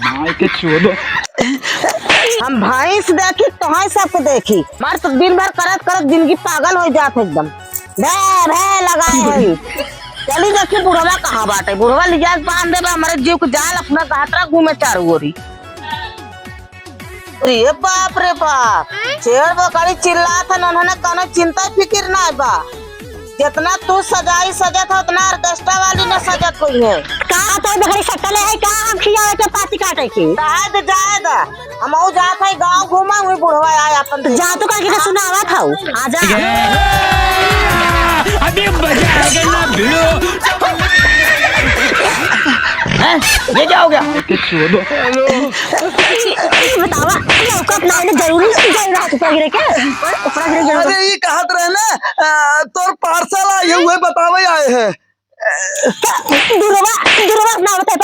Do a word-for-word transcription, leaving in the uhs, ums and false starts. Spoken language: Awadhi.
माई के चोदो। हम भैंस देखी, तोहई सबको देखी। मार तो दिन भर करत करत जिंदगी पागल होइ जात है एकदम। भे, भे लगाए है। चली देखी बुढ़वा कहाँ बाटे। बुढ़वा लिजाके बांध देबा हमरे जीव के जाल, अपना गहतरा घूमे चारू ओरी। अरे बाप रे बाप, छेड़ बकरी चिल्लात है, उन्होंने कौनो चिंता फिकिर नाय बा। जितना तू सजाई सजत है, उतना ऑर्केस्ट्रा वाली न सजत होई है। का तो बकरी सटले है, का हम खियावे के पाती काटे के? जाए दे, जाए दे, हम जात है गाँव घूमा, वही बुढ़वा आए अपन तो जा तू करके के सुनावत हऊ, आजा। अभी मजा आएगा ना भिड़ो। हैं? ये क्या हो गया? माई के चोदो। ई बतावा, ई लौकत ना, इन्हें जरूरी, जरूरी रहत ऊपर गिरे के? ऊपर गिरे जरूरी। अरे, ई कहत रहे ना, आ, तोर पार्सल आए है, उहे बतावे आए हैं। दुरवा, दुरवा ना बताए,